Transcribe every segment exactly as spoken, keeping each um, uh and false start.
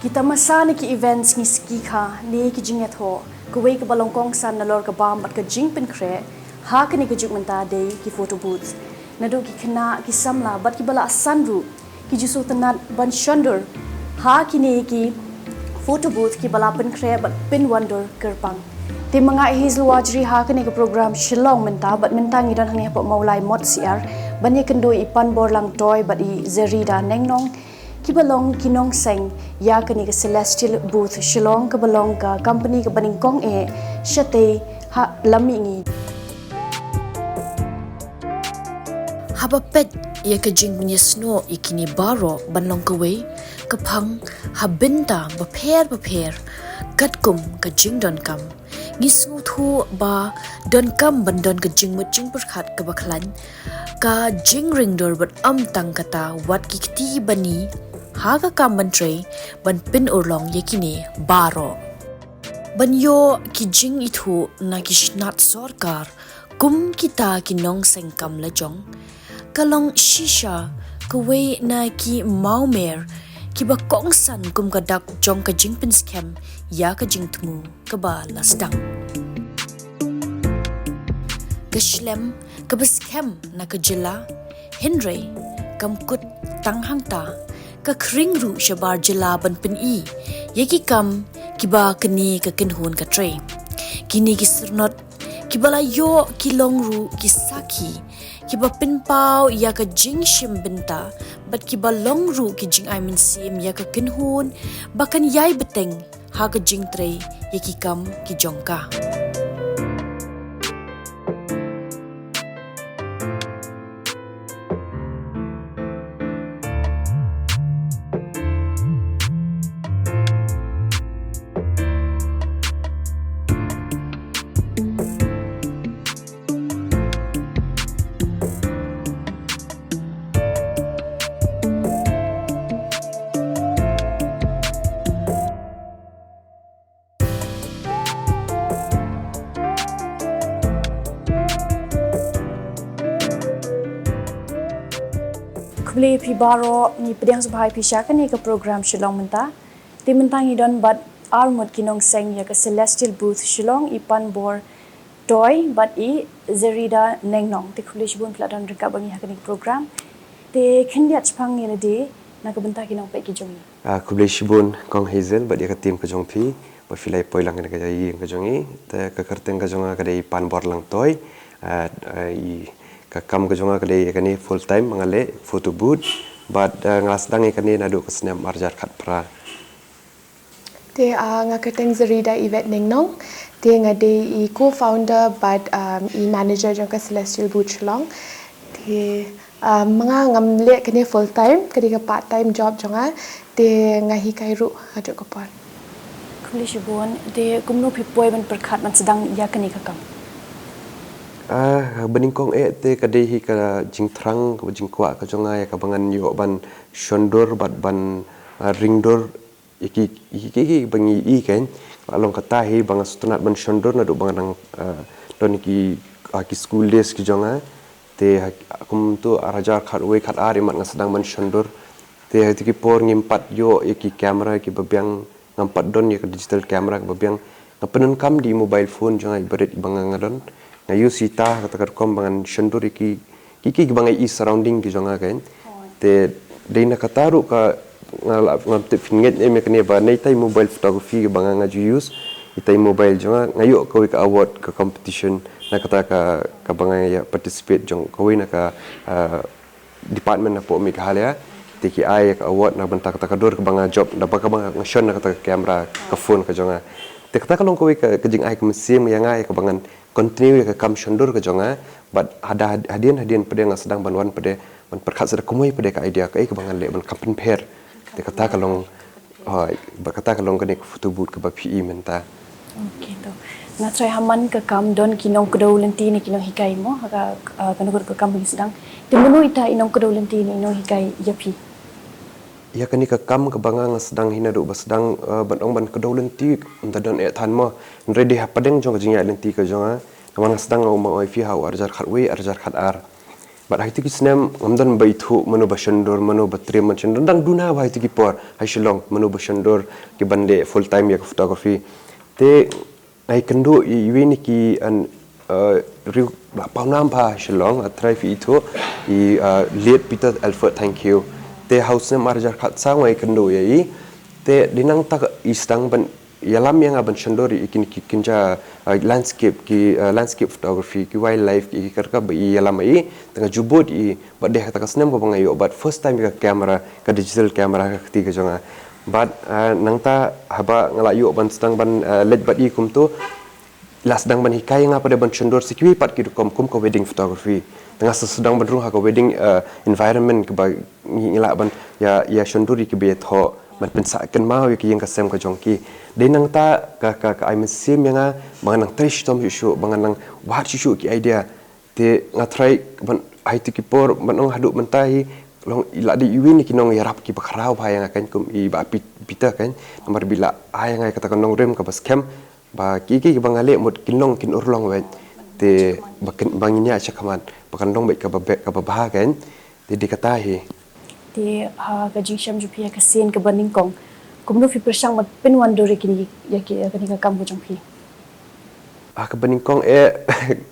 Ki tamasa ne ki events ngi sngewkha ne ki jingïathoh, kawei kaba long kongsan nalor ka bam bad ka jingpynkhreh ha kane ka juk mynta dei ki photo booth. Naduh ki khynnah, ki samla bad kiba la san ruh ki ju sngewtynnat ban shondur ha kine ki photo booth kiba la pynkhreh bad pynwandur kyrpang. Te ma nga Hazel Wajri ha kane ka program Shillong Mynta, bad mynta ngi don hangne hapoh Mawlai Motsiar ban ïakynduh i Panborlang Toi bad i Zerida Nengnong, kiba long ki nongseng ïa kane ka Celestial Booth Shillong, kaba long ka company kaba nyngkong eh shatei ha la mihngi. Haba peit ïa ka jingpynïasnoh ïa kine baroh ban long kawei ka phang ha bynta bapher bapher katkum ka jingdonkam, ngi sngewthuh ba donkam ban don ka jingmut jingpyrkhat kaba khlaiñ, ka jingringdur bad ym tang kata, wat ki kti bani ha ka kam ban trei ban pynurlong ïa kine baroh. Ban ïoh ki jingithuh na ki shnat sorkar kum kita ki nongseng kam lajong, ka long shisha kawei na ki mawmer kiba kongsan kum ka dak jong ka jingpynskhem ïa ka jingthmu kaba la sdang. Ka shlem kaba skhem na ka jylla, hynrei kam kut tang hangta, ka khring ruh shabar jylla ban pyni ïa ki kam kiba kane ka kynhun ka trei. Kine ki syrnot kiba la ïoh ki long ruh ki sakhi kiba pynpaw ïa ka jingshim bynta bad kiba long ruh ki jingai mynsiem ïa ka kynhun ba kan ïai bteng ha ka jingtrei ïa ki kam ki jong ka. Khublei phi baroh, ngi pdiang sngewbha ïa phi sha kane ka program Shillong Mynta. Te mynta ngi don bad arngut ki nongseng ïa ka Celestial Booth Shillong, i Panbor Toi bad i Zerida Nengnong. Te khublei shibun phi la don ryngkat bad ngi ha kane ka program. Te khyndiat shipang ïa lade na ka bynta ki nongpeit ki jong ngi. Ah, khublei shibun Kong Hazel bad ïa ka team ka jong phi ba phi la poi lang kane ka ïing ka jong ngi. Te ka kyrteng ka jong nga ka dei Panborlang Toi. Ah, ah, i ka kam ka jong nga ka dei ïa kane full time, ma nga leh photo booth bad, ah, nga la sdang ïa kane naduh ka snem arhajar khatphra. Te, ah, nga kyrteng Zerida Yvette Nengnong. Te nga dei i co-founder bad, um, i manager jong ka Celestial Booth Shillong. Te, um, ma nga ngam leh kane full time, ka dei ka part time job jong nga. Te nga hikai ruh haduh ka por. Khublei shibun, te kumno phi poi ban pyrkhat ban sdang ïa kane ka kam? Ah, ba nyngkong eh te ka dei hi ka jingthrang, ka jingkwah ka jong nga ïa kaba ngan ïoh ban shondur bad ban, ah, ringdur ïa ki, ïa ki, ïa ki ba ngi i keiñ. Ka long kata hi ba nga sngewtynnat ban shondur naduh ba nga dang, ah, don ki, ah, ki school days ki jong nga. Te ha, kumto arhajar khatwei khatar imat nga sdang ban shondur. Te ha kito ki por ngim pat ïoh ïa ki camera kiba biang, ngam pat don ïa ka digital camera kaba biang. Nga pyndonkam da i mobile phone jong nga iba rit iba nga, nga don. Nga use ita ha kata ka rukom ba ngan shondur ïa ki, ki, ki, kiba nga i surrounding ki jong nga keiñ. Te dei na kata ruh ka, nga la, ngam tip phin ngeit ne em ïa kane ba na ita i mobile photography kiba nga, nga ju use, ita i mobile jong nga, nga ïoh kawei ka award ka competition na kata ka, kaba nga ïa participate jong kawei na ka, ah, department hapoh Meghalaya. Te ki ai ïa ka award na bynta kata ka dur kaba nga job, na ba kaba nga shon na kata ka camera, ka phone ka jong nga. Te kata ka long kawei ka, ka jingai ka mynsiem ïa nga ïa kaba ngan continue ïa ka kam shondur ka jong nga. Bad hada, hadien, hadien pat nga sdang ban wan pat, ban pyrkhat sa da kumwei pat ka idea kaei kaba ngan leh ban kam pynpher. Te kata ka long, hooid, bad kata ka long kane ka photo booth kaba phi i mynta. Okay, to. Nga tharai ha man ka kam don ki nongkdew lynti ne ki nonghikai mo, ha ka, ah, kano kano ka kam ba ngi sdang. Te mano ita i nongkdew lynti ne i nonghikai ïa phi? Ïa kane ka kam kaba nga, nga sdang hi naduh ba sdang, ah, ban ong ban kdew lynti, ym da don eh than mo. Hynrei dei hapdeng jong ka jingïaid lynti ka jong nga, namar nga sdang, nga ong ïa phi, ha u arhajar khatwei, arhajar khatar. Bad ha kito ki snem ngam don ba ithuh mano ba shon dur, mano ba triem ban shon dur. Dang duna ba ha kito ki por ha Shillong mano ba shon dur ki ban leh full time ïa ka photography. Te nga ïakynduh ïa iwei na ki, an, uh, riew ba pawnam ba ha Shillong, uh, trai phi ithuh, i, uh, late Peter Alfred Thangkhiew. Te ha u snem arhajar khatsaw nga ïakynduh ïa i. Te dei nangta i sdang ban ïalam ïa nga ban shon dur ïa kine ki kynja, uh, landscape, ki, uh, landscape photography, ki wildlife, ki, ki kyrka ba i ïalam ïa i. Te nga ju bud ïa i bad dei ha kata ka snem kaba nga ïoh bad first time ïa ka camera, ka digital camera ha ka kti ka jong nga. Bad, uh, nangta haba nga la ïoh ban sdang ban, uh, leit bad i kumto, la sdang ban hikai ïa nga pat de ban shon dur sa kiwei pat ki rukom kum ka wedding photography. Te nga sa sdang ban rung ha ka wedding, uh, environment kaba ngi, ngi lah ban ïa, ïa shon dur ïa kiba ïathoh, ban pynsah kynmaw ïa ka ïing ka sem ka jong ki. Dei nangta ka, ka, ka ai mynsiem ïa nga ba ngan nang trei shitom shuh shuh, ba ngan nang wad shuh shuh ki idea. Te nga trai ban ha kito ki por ban ong haduh mynta hi, long i la dei iwei na ki nongïarap kiba khraw bha ïa nga kan, kum i Bah Pi-, Peter kan. Namar ba i la ai ïa nga kata ka nongrim kaba skhem ba ki, ki, kiba nga leh mut kin long, kin urlong beit. Te ba kin, ba ngin ïaid shakhmat ba kan long beit kaba beh, kaba bha kan. Te dei kata hi. Te ha ka jingshem jong phi ha ka sien kaba nyngkong, kumno phi pyrshang ban pynwandur ïa kine, ïa ki, ïa kane ka kam ka jong phi? Ha kaba nyngkong eh,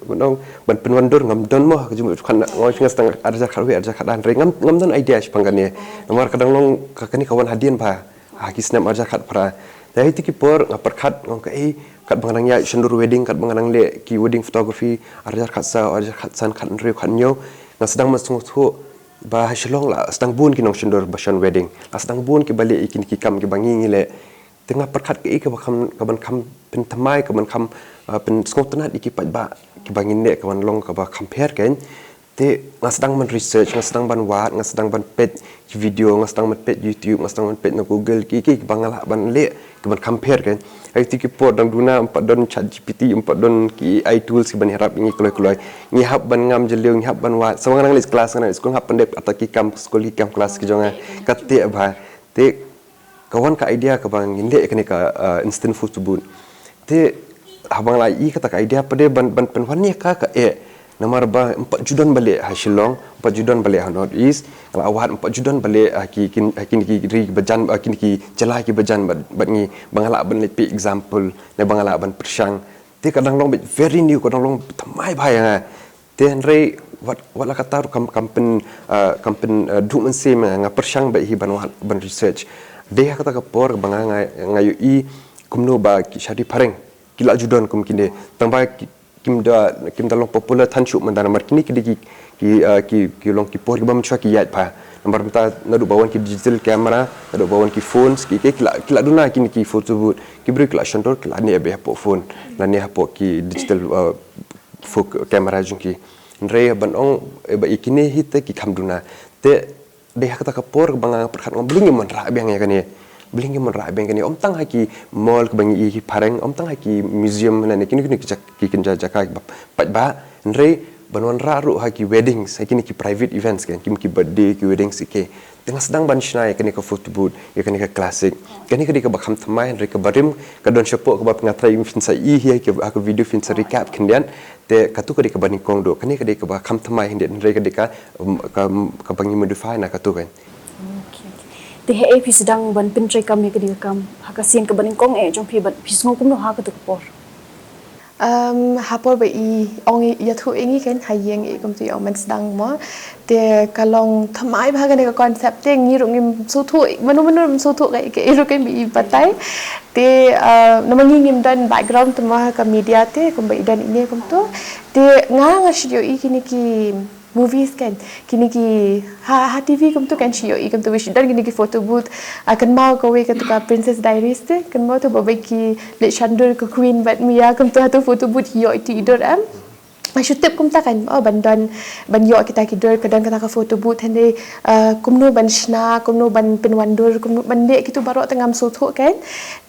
ban ong ban pynwandur ngam don mo ha ka jingmut khan, nga ong nga sdang arhajar khatwei, arhajar khatar, hynrei ngam, ngam don idea shaphang kane. Namar ka dang long ka, kane ka wan hadien bha ha ki snem arhajar khatphra. Te ha kito ki por nga pyrkhat, nga ong kaei, katba nga nang ïaid shon dur wedding, katba nga nang leh ki wedding photography arhajar khatsaw, arhajar khatsan, khathynriew, khathynñiew, nga sdang ban sngewthuh ba ha Shillong la sdang bun ki nongshon dur ba shon wedding, la sdang bun kiba leh ïa kine ki kam kiba ngi, ngi leh. Te nga pyrkhat kaei kaba kham, kaban kham pynthymmai, kaban kham, uh, pynsngewtynnat ïa ki paidbah, kiba ngin leh kaban long kaba kham pher kan. Te nga sdang ban research, nga sdang ban wad, nga sdang ban peit ki video, nga sdang ban peit YouTube, nga sdang ban peit na Google, ki, ki, kiba nga lah ban leh kiban kham pher kan. Ha kito ki por dang duna ym pat don ChatGPT, ym pat don ki A I tools kiban ïarap ïa ngi kloi kloi. Ngi hap ban ngam jylliew, ngi hap ban wad. Sa nga nang leit klas, nga nang leit skul, hap ban dep ata ki kam skul, ki kam klas ki jong nga. Kata bha. Te ka wan ka idea kaba ngin leh kane ka, uh, instant photo booth. Te haba nga la ïohi kata ka idea pat de ban, ban pynwan ïa ka, ka eh. Namar ba ym pat ju don ba leh ha Shillong, ym pat ju don ba leh ha North East. Nga la wad ym pat ju don ba leh ha ki, kin, ha kine ki ri kiba jan, ha kine ki jylla kiba jan bad, bad ngi, ba nga lah ban leit peit example, ne ba nga lah ban pyrshang. Te ka dang long beit very new, ka dang long thymmai bha ïa nga. Te hynrei wat, wat la katta ruh kam, kam pyn, ah, kam pyn, ah, duh mynsiem ïa nga, nga pyrshang beit hi ban wad, ban research. Dei ha kata ka por ba nga, nga, nga ïohi kumno ba ki shadi phareng ki la ju don kum kine. Tang ba ki, kim da, kim da long popular than shuh mynta namar kine ki dei ki, ki, ah, ki, ki long ki por kiba mynshuwa ki ïaid bha. Namar mynta naduh ba wan ki digital camera, naduh ba wan ki phones, ki, ki, ki la, ki la duna kine ki photo booth. Ki briew ki la shon dur, ki la neh beit hapoh phone, la neh hapoh ki digital, ah, fo-, camera jong ki. Hynrei ban ong, eh, ba ïa kine hi te ki kham duna. Te dei ha kata ka por ba nga pyrkhat, nga ong balei ngim wanrah biang ïa kane. Balei ngim wanrah biang kane. Ym tang ha ki mall kiba ngi ïohi phareng, ym tang ha ki museum ne kine kine ki jak-, ki kynja jaka kiba paidbah. Hynrei ban wanrah ruh ha ki weddings, ha kine ki private events kan, ki, ki birthday, ki weddings, ki. Te nga sdang ban shna ïa kane ka photo booth, ïa kane ka classic. Kane ka dei kaba kham thymmai, hynrei kaba rim, ka don shapoh kaba nga trai, phin sa ïohi hi ha ka video, phin sa recap khyndiat. Te katu ka dei kaba nyngkong duh, kane ka dei kaba kham thymmai khyndiat, hynrei ka dei ka, um, ka, kaba ngi modify na katu kan. Okay, okay. Te haei phi sdang ban pyntreikam ïa kane ka kam ha ka sien kaba nyngkong eh jong phi, ban phi sngew kumno ha katu ka por? Um, ha por ba i ong i ïathuh ïa ngi kan ha ïing, i kumtu i ong ban sdang mo. Te ka long thymmai bha kane ka concept, te ngi ruh ngim sngewthuh, mano mano ruh ngim sngewthuh kaei kaei ruh kan ba i batai. Te, uh, namar ngi ngim don background te mo ha ka media, te kumba i don ine kumtu. Te nga, nga shu ïohi kine ki movies kan, kine ki ha, ha T V kumtu kan, shu ïohi kumtu ba shu don kine ki photo booth. Ah, kynmaw kawei katu ka Princess Diaries te, kynmaw tu ba ba ki leit shon dur ka Queen bad Mia kumtu, hatu photo booth ïoh ïa ki dur em. Nga shu tip kumta kan, oh, ban don, ban ïoh kita ki dur, ka don kata ka photo booth, hynrei, ah, kumno ban shna, kumno ban pynwandur, kumno ban leh kitu baroh te ngam sngewthuh kan.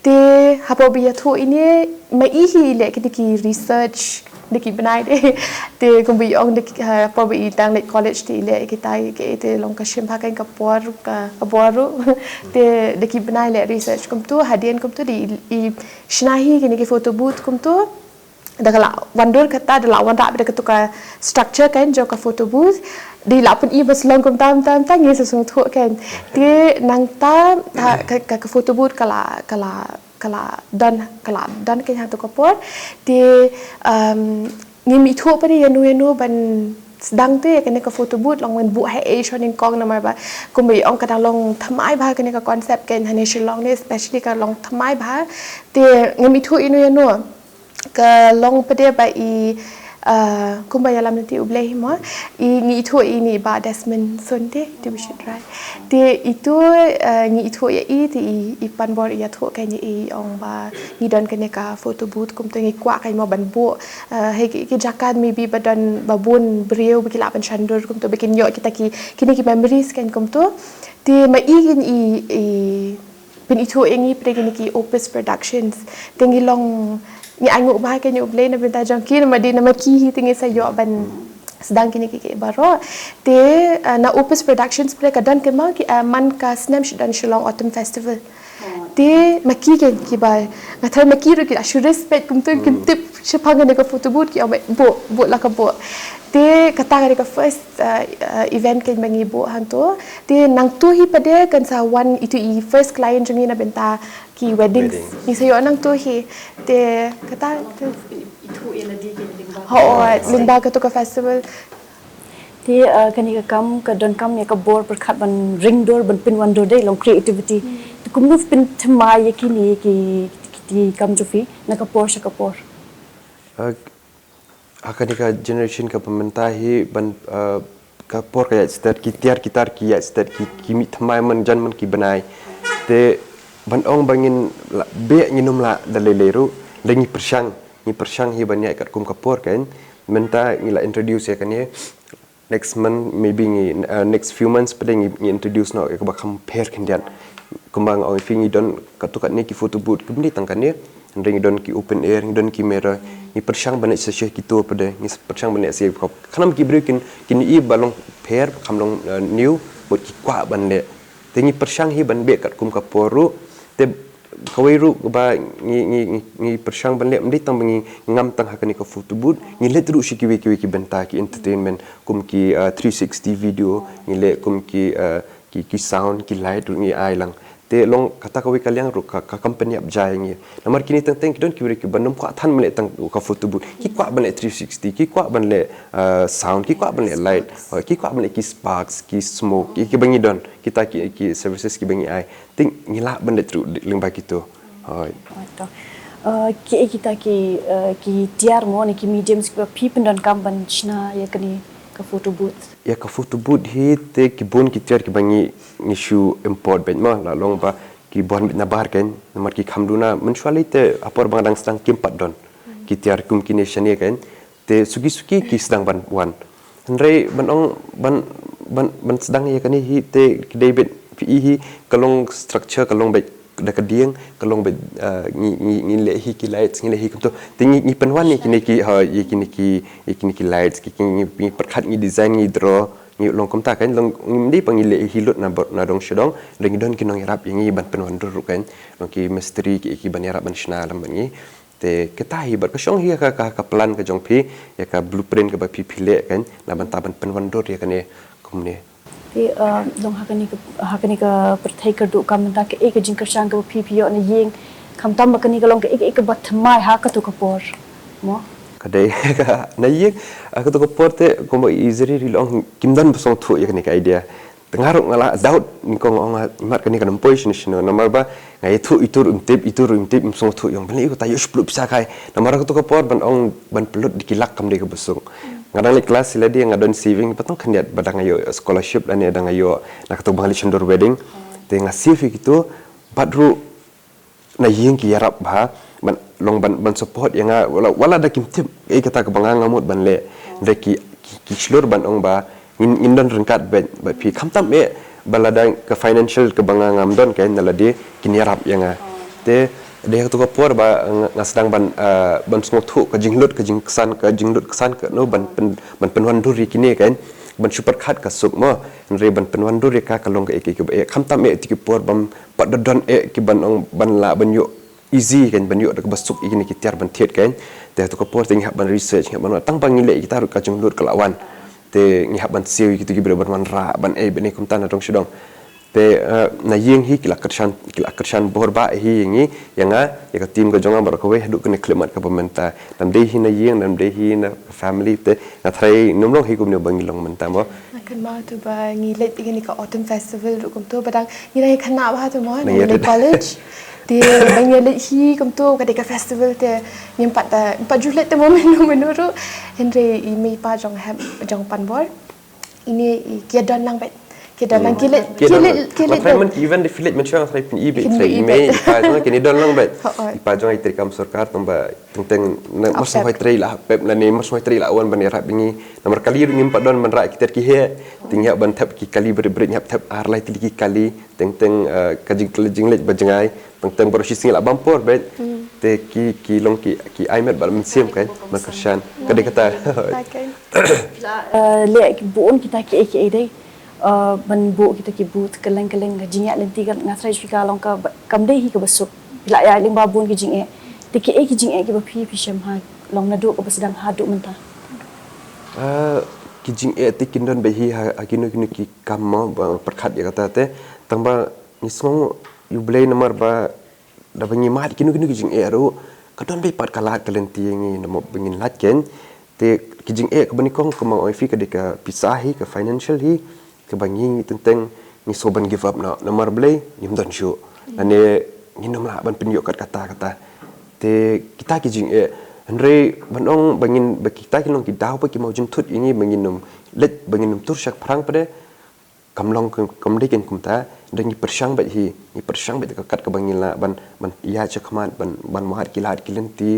Te hapoh ba ïathuh ine, ma i hi i leh kine ki research da ki bnai de. Te kumba i ong da ki, ha, hapoh ba i dang leit college te i leh kita ki, te long ka shim bha kan ka por, ka, ka bor ruh. Te da ki bnai leh research kumtu, hadien kumtu de i, i shna hi kine ki photo booth kumtu. da ka la wan dur kata, da la wanrah beit da katu ka structure kan jong ka photo booth. Da i la pyni ba shu long kumta kumta kumta, ngi sa sngewthuh kan. Te nangta ha ka, ka, ka photo booth ka la, ka la, ka la don, ka la don kan ha katu ka por. Te, um, ngim ithuh pat ïano ïano ban sdang te ïa kane ka photo booth, long ban buh haei sha nyngkong, namar ba kumba i ong ka dang long thymmai bha kane ka concept kan hane Shillong ne, especially ka long thymmai bha. Te ngim ithuh ïano ïano, ka long pat ba i, uh, kumba ïalam lynti U Blei hi mo, i ngi ithuh ïa i Bah Desmond Sunte, te u Bishop Rai. Te itu, uh, ngi ithuh ïa i, te i, i pan bor ïathuh kan ïa i, ong ba ngi don kane ka photo booth, kumta ngi kwah kan mo ban buh, uh, ha ki, ki jaka maybe ba don, ba bun briew ba ki lah ban shon dur, kumta ba kin ïoh kita ki, kine ki memories kan kumta. Te ma i kan i, i pynithuh ïa ngi pat kine ki Opus Productions. Te ngi long, ngi ainguh bha kan ïa U Blei na bynta jong ki, namar dei namar ki hi te ngi sa ïoh ban sdang kine ki, ki baroh. Te, uh, na Opus Productions pat ka don kan mo ki, uh, man ka snem shu don Shillong Autumn Festival. Te ma ki kan kiba, nga tharai ma ki ruh ki la shu respect kumta, kim tip shaphang kane ka photo booth, ki ong ba buh, buh la ka buh. Te kata ka dei ka first, uh, uh, event kan ba ngi buh hangto. Te nangto hi pat kan sa wan itu i first client jong ngi na bynta ki weddings. Wedding. Ngi sa ïoh nangto hi. Te kata, te Ithuh ïa lade ki lyngba. Hooid, lyngba katu ka festival. Te, uh, kane ka kam ka donkam ïa ka bor pyrkhat ban ring dur, ban pynwan dur, dei long creativity. Te kumno phin thymmai ïa kine ki, ki, ki kam jong phi na ka por sha ka por? Uh, ha kane ka generation kaba mynta hi ban, uh, ka por ka ïaid stet, ki tiar ki tar ki ïaid stet, ki, ki mih thymmai man jan man ki bnai. Te ban ong ba ngin lah beh, ngin ym lah da lei lei ruh, da ngi pyrshang, ngi pyrshang hi ban ïaid katkum ka por kan. Mynta ngi la introduce ïa kane, next month maybe ngi, uh, next few months pat ngi, ngi introduce noh ïa kaba kham pher khyndiat. Kumba nga ong ïa phi, ngi don katto katne ki photo booth, kam dei tang kane. Hynrei ngi don ki open air, ngi don ki mirror, ngi pyrshang ban leit sha sha kito pat, ngi pyrshang ban leit sha kito. Khnang ki briew kin, kin ïohi ba long pher, kham long, uh, new, mut ki kwah ban leh. Te ngi pyrshang hi ban beh katkum ka por ruh. Te kawei ruh ba ngi, ngi, ngi, ngi pyrshang ban leh, ym dei tang ba ngi ngam tang ha kane ka photo booth, ngi leit ruh sha kiwei kiwei ki bynta, ki entertainment, kum ki, uh, three sixty video, ngi leh kum ki, uh, ki, ki sound, ki light ruh ngi ai lang. Te long kata kawei ka liang ruh ka, ka kam pynïap ja ïa ngi. Namar kine teng teng ki don ki briew kiba ym kwah than ban leh tang ka photo booth. Ki kwah ban leh three sixty, ki kwah ban leh, uh, sound, ki kwah ban leh light, uh, ki kwah ban leh ki sparks, ki smoke, ki, kiba ngi don, kita ki, ki services kiba ngi ai. Te ngi lah ban leh ruh lyngba kito. Hooid. Hooid to. Uh, ki, kita ki, uh, ki tiar mo ne ki mediums kiba phi pyndonkam ban shna ïa kane ka photo booth? Ïa ka photo booth hi te ki bun ki tiar kiba ngi, ngi shu import beit mo, la long ba ki bun beit na bar kan, namar ki kham duna, mynshuwa lei te ha por ba nga dang sdang kim pat don ki tiar kum kine shane kan. Te suki suki ki sdang ban wan. Hynrei ban ong ban, ban, ban sdang ïa kane hi te ki dei beit, phi i hi ka long structure, ka long beit da ka dieng, ka long beit, ah, ngi, ngi, ngi leh hi ki lights, ngi leh hi kumto. Te ngi, ngi pynwan ïa kine ki, ha, ïa kine ki, ïa kine ki lights, ki, ki, ngi, ngi pyrkhat, ngi design, ngi draw, ngi long kumta kan, long ngim dei ba ngi leh hi lut na bor, na dong sha dong, da ngi don ki nongïarap ïa ngi ban pynwan dur ruh kan, long ki mistri ki, ki ban ïarap ban shna lem bad ngi. Te kata hi bad ka shong hi ka, ka, ka plan ka jong phi, ïa ka blueprint kaba phi, phi leh kan, na bynta ban pynwan dur ïa kane kumne. Te, uh, long ha kane ka, ha kane ka pyrthei kyrduh kam mynta kaei ka jingkyrshan kaba phi, phi ïoh na ïing, khamtam ba kane ka long kaei, kaei kaba thymmai ha kato ka por, mo? Ka dei na ïing, ha kato ka por te kumba i Zari ri long kim don ba sngewthuh ïa kane ka idea. Te nga ruh nga la doubt, nyngkong nga ong, "Imat kane kan ym poi shano shano." Namar ba nga ïathuh ito ruh im tip, ito ruh im tip, im sngewthuh, ïong ban leh ïa kata, ïoh shipluh pisa kai. Namar ha kato ka por ban ong ban pynlut da ki lak kam dei kaba suk. Nga dang leit klas ïa lade, nga don saving ba tang khyndiat, ba dang nga ïoh scholarship lane dang nga ïoh na kato ba nga leit shon dur wedding. Te nga save ïa kito, bad ruh na ïing ki ïarap bha ban long ban, ban support ïa nga, wat la, wat la da kim tip ei kata kaba nga, nga mut ban leh. Hynrei ki, ki, ki shlur ban ong ba ngin, ngin don ryngkat bad, bad phi, khamtam eh ba lada ka financial kaba nga ngam don kan, na lade kin ïarap ïa nga. Te dei ha kato ka por ba nga, nga sdang ban, ah, ban sngewthuh ka jinglut, ka jingksan, ka jinglut ksan, ka, no, ban pyn, ban pynwan dur ïa kine kan, ban shu pyrkhat ka suk mo. Hynrei ban pynwan dur ïa ka, ka long kaei kaei kaba eh, khamtam eh ti ki por bym pat da don eh ki ban ong ban lah ban ïoh easy kan ban ïoh da kaba suk ïa kine ki tiar ban thied kan. Te ha tu ka por te ngi hap ban research, ngi hap ban tang ba ngi leh kita ruh ka jinglut ka la wan. Te ngi hap ban siew ïa kitu ki briew ban wanrah ban ei ban ei kumta na dong sha dong. Te eh, na ïing hi ki la kyrshan, ki la kyrshan bor ba hi ïa ngi, ïa nga, ïa ka team ka jong nga baroh kawei haduh kane ka khyllipmat kaba mynta. Nam dei hi na ïing, nam dei hi na family te nga tharai ym long hi kumne ba ngi long mynta mo. Nga kynmaw tu ba ngi leit ïa kane ka Autumn Festival ruh kumtu ba dang ngi dang ïakynduh bha tu mo, na ngi ïa leit college. Te ba ngi leit hi kumtu ka dei ka festival te ngim pat da, ngim pat ju leit te mo mynno mynno ruh. Hynrei i mei i pa jong hem, jong Panbor, ine i ki don lang beit. Ki don lang, ki leit, ki leit, ki leit. Trai man ki event de village man shong trai pyn i beit, trai i mei i pa jong kine don lang beit. I pa jong i trei kam sorkar tang ba teng teng na mar sngewhai trei la pep na ne mar sngewhai trei la wan ban ïarap ïa ngi. Namar kali ruh ngim pat don ban rah ki ter ki heh. Te ngi hap ban thep ki kali brit brit, ngi hap thep ar lai tylli ki kali. Teng teng eh, ka jing, ka jingleit ba jngai. Teng teng baroh shi sngi la bam por beit. Te ki, ki long ki, ki ai met bad mynsiem kan, ban kyrshan. Ka dei kata. Eh, leh ki bun kita kiei kiei dei. Eh, ban buh kita ki booth kylleng kylleng ka jingeh lynti ka nga tharai shu ka long ka ba, kam dei hi kaba suk. Phi la ïa lyngba bun ki jingeh. Te kiei ki jingeh kiba phi, phi shem ha long naduh kaba sdang haduh mynta. Eh, ki jingeh te kin don beit hi ha, ha kino kino ki kam mo ba pyrkhat ïa kata te. Tang ba ngi sngew ïa U Blei namar ba da ba ngi mad kino kino ki jingeh ruh ka don beit pat ka lad ka lynti ïa ngi namar ba ngin lad kan. Te ki jingeh kaba nyngkong kumba ong ïa phi ka dei ka pisa hi, ka financial hi, kaba ngi teng teng ngi sngew ban give up noh namar balei ngim don shuh. Lane ngin ym lah ban pynïoh kat kata kata. Te kita ki jingeh, hynrei ban ong ba ngin, ba kita ki long ki daw ba ki mawjynthut ïa ngi ba ngin ym leit, ba ngin ym tur sha phrang pat de. Kam long, kam, kam dei kan kumta, da ngi pyrshang beit hi, ngi pyrshang beit ka kat kaba ngi lah ban, ban ïaid shakhmat, ban, ban wad ki lad ki lynti.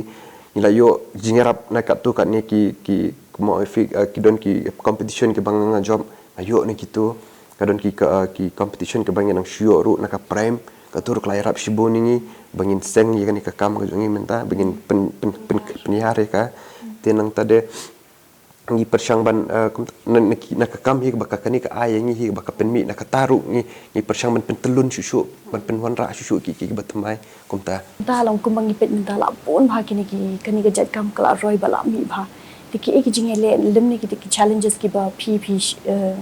Ngi la ïoh jingïarap na katto katne ki, ki, kumba ong ïa phi, eh, ki don ki competition kiba nga, nga jop, nga ïoh na kitu. Ka don ki, ka, eh, ki competition kiba ngi nang shu ïoh ruh na ka Prime, kato ruh ka la ïarap shibun ïa ngi ba ngin seng ïa kane ka kam ka jong ngi mynta, ba ngin pyn, pyn, pyn, pynïar ïa ka. Te nangta de ngi pyrshang ban, eh, kum, na, na, na ka kam hi ba ka kane ka ai ïa ngi hi ba ka pynmih na kata ruh ngi, ngi pyrshang ban pyntyllun shuh shuh, ban pynwanrah shuh shuh ki, ki, kiba thymmai kumta. Mynta long kumba ngi peit mynta la bun bha kine ki, kane ka jait kam ka la roi ba la mih bha. Te kiei ki jingeh leh lymne ki, ki challenges kiba phi, phi, eh,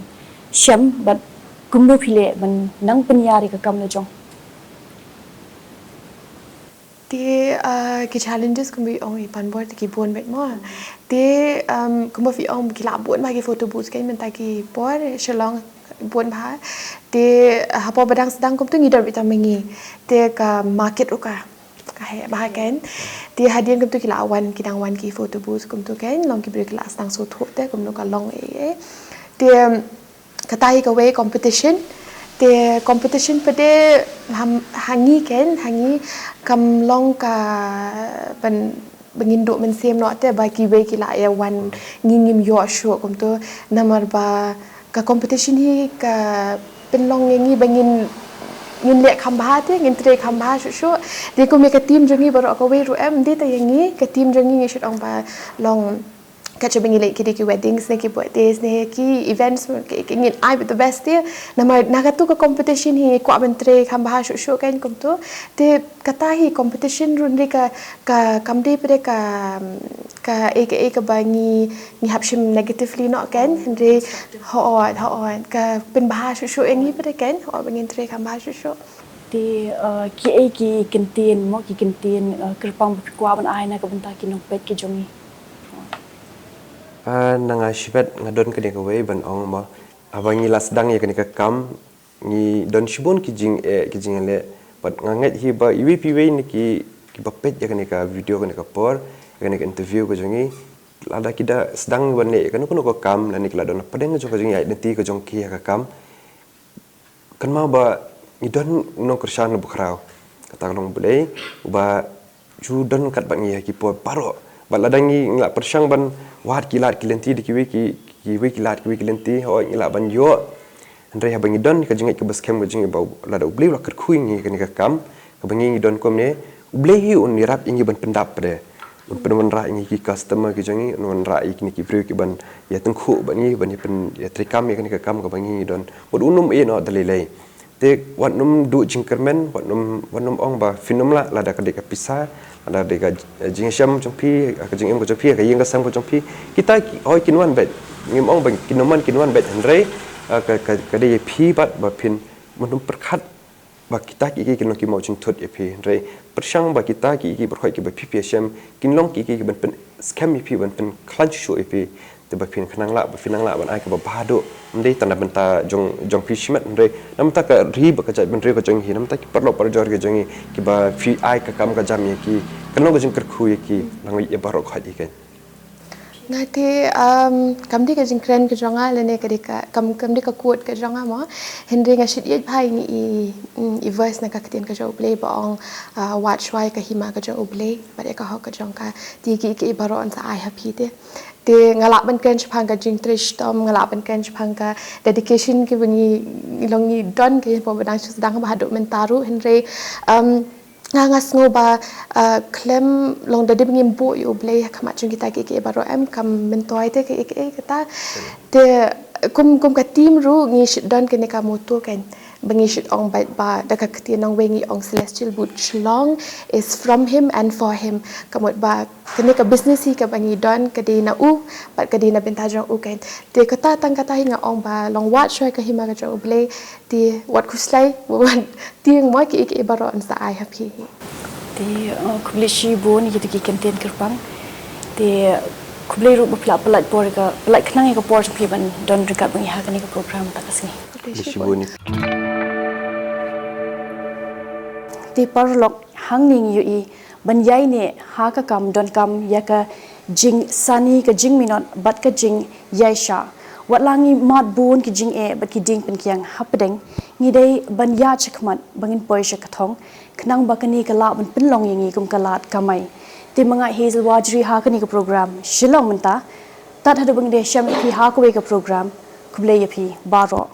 shem bad kumno phi leh ban nang pynïar ïa ka kam la jong. Te, ah, ki challenges kumba ong i Panbor te ki bun beit mo. Te, um, kumba phi ong ki la bun bha ki photo booth kan mynta ki por Shillong bun bha. Te, ah, hapoh ba dang sdang kumtu ngi don beit tang ma ngi. Te ka market ruh ka, ka heh bha kan. Te hadien kumtu ki la wan, ki dang wan ki photo booth kumtu kan. Long ki briew ki la sdang sngewthuh te kumno ka long eh, eh. Te, um, kata hi kawei competition. Te competition pat de ha, ha ngi kan, ha ngi kam long ka ban, ba ngin duh mynsiem noh te ba kiwei ki la ïa wan, ngi ngim ïoh shuh kumtu. Namar ba ka competition hi ka pynlong ïa ngi ba ngin, ngin leh kham bha te, ngin trei kham bha shuh shuh. Te kum ïa ka team jong ngi baroh kawei ruh em, ym dei tang ïa ngi, ka team jong ngi ngi shu ong ba long Kat shaba ngi leh ki dei ki weddings ne ki birthdays ne ki events, ki, ki ngin ai beit the best te. Namar na katu ka competition hi ngi kwah ban trei kham bha shuh shuh kan kumtu. Te kata hi competition ruh dei ka, ka kam dei pat de ka, ka, eh, ka, eh, kaba ngi, ngi hap shim negatively noh kan. Hynrei hooid, hooid, ka pynbha shuh shuh ïa ngi pat de kan. Hooid ba ngin trei kham bha shuh shuh. Te, eh, kiei ki kyntien mo, ki kyntien, eh, kyrpang ba phi kwah ban ai na ka bynta ki nongpeit ki jong ngi. Ah, na nga shibit nga don kane kawei ban ong mo. Haba ngi la sdang ïa kane ka kam, ngi don shibun ki jingeh, ki jingeh leh. Bad nga ngeit hi ba iwei pa iwei na ki, kiba peit ïa kane ka video, kane ka por, ïa kane ka interview ka jong ngi, lada ki da sdang ban leh ïa kano kano ka kam, lane ki la don hapdeng ka jong ka jingïaid lynti ka jong ki ïa ka kam. Kynmaw ba ngi don u nongkyrshan uba khraw. Kata ka long U Blei, uba ju don kat bad ngi ha ki por baroh. Bad lada ngi, ngi la pyrshang ban wad ki lad ki lynti da kiwei ki, kiwei ki lad kiwei ki lynti, hooid ngi lah ban ïoh. Hynrei haba ngi don ka jingngeit kaba skhem ka jong ngi ba lada U Blei u la kyrkhu ïa ngi kane ka kam, kaba ngi, ngi don kumne, U Blei hi un ïarap ïa ngi ban pyndap pat de. Un pynwanrah ïa ngi ki customer ki jong ngi, un wanrah ïa kine ki briew ki ban ïa tyngkhuh bad ngi, ban ïa pyn, ïa treikam ïa kane ka kam kaba ngi, ngi don. Bad un ym ïeh noh da lei lei. Te wat nym duh jingkyrmen, wat nym, wat nym ong ba phin nym lah, lada ka dei ka pisa, lada ka dei ka, eh, jingshem jong phi, ka jingim ka jong phi, ka ïing ka sem ka jong phi. Kita ki, hooid kin wan beit. Ngim ong ba kin nym wan, kin wan beit, hynrei, eh, ka, ka, ka dei ïa phi bad ba phin, ym nym pyrkhat ba kita kiei kiei kin long ki mawjingthut ïa phi, hynrei pyrshang ba kita kiei kiei baroh kiba phi phi ïashem kin long kiei kiei kiban pynskhem ïa phi, ban pynkhlaiñ shuh shuh ïa phi. Te ba phin khnang lah, ba phin nang lah ban ai kaba bha haduh. Ym dei tang na bynta jong, jong phi shimet, hynrei na bynta ka ri bad ka jaitbynriew ka jong ngi, na bynta ki paralok parajor ka jong ngi, kiba phi ai ka kam ka jam ïa ki, kan long ka jingkyrkhu ïa ki, nang ïa baroh khoit ïa ki. Nga te, um, kam dei ka jingkren ka jong nga lane ka dei ka, kam, kam dei ka quote ka jong nga mo. Hynrei nga shait ïeit bha ïa ine i, mm, i verse na ka ktien ka jong U Blei ba ong, ah, wad shuwa ïa ka hima ka jong U Blei bad ïa ka hok ka jong ka. Te kiei kiei baroh yn sa ai ha phi te. Te nga lah ban kren shaphang ka jingtrei shitom, nga lah ban kren shaphang ka dedication kiba ngi, ngi long ngi don, ka ïa ba dang shu sdang ba haduh mynta ruh, hynrei, um, nga, nga sngew ba, uh, khlem long da dei ba ngim buh ïa U Blei ha khmat jong kita kiei kiei baroh, em, kam myntoi te kiei kiei kata. Te kum, kum ka team ruh ngi shait don kane ka motto kan, ba ngi shait ong beit ba da ka ktien nongwei ngi ong celestial, bad shalong is from him and for him. Ka mut ba kane ka business hi kaba ngi don ka dei na u bad ka dei na bynta jong u kan. Te kata, tang kata hi nga ong ba long wad shuwa ïa ka hima ka jong U Blei. Te wat khuslai, wat tieng mo, kiei kiei baroh yn sa ai ha phi. Te, uh, khublei shibun ïa kita ki kyntien kyrpang. Te khublei ruh ba phi la pyllait por ka, pyllait khnang ïa ka por jong phi ban don ryngkat bad ngi ha kane ka program mynta ka sngi. Khublei shibun. Te paralok, hangne ngi ïohi ban ïaineh ha ka kam donkam ïa ka jingsani, ka jingminot bad ka jingïaishah. Wat la ngi mad bun ki jingeh bad ki dieng pynkiang hapdeng, ngi dei ban ïaid shakhmat ba ngin poi sha ka thong, khnang ba kane ka lah ban pynlong ïa ngi kum ka lad kamai. Te ma nga Hazel Wajri ha kane ka program Shillong Mynta. Tad haduh ba ngin ïashem ïa phi ha kawei ka program, khublei ïa phi baroh.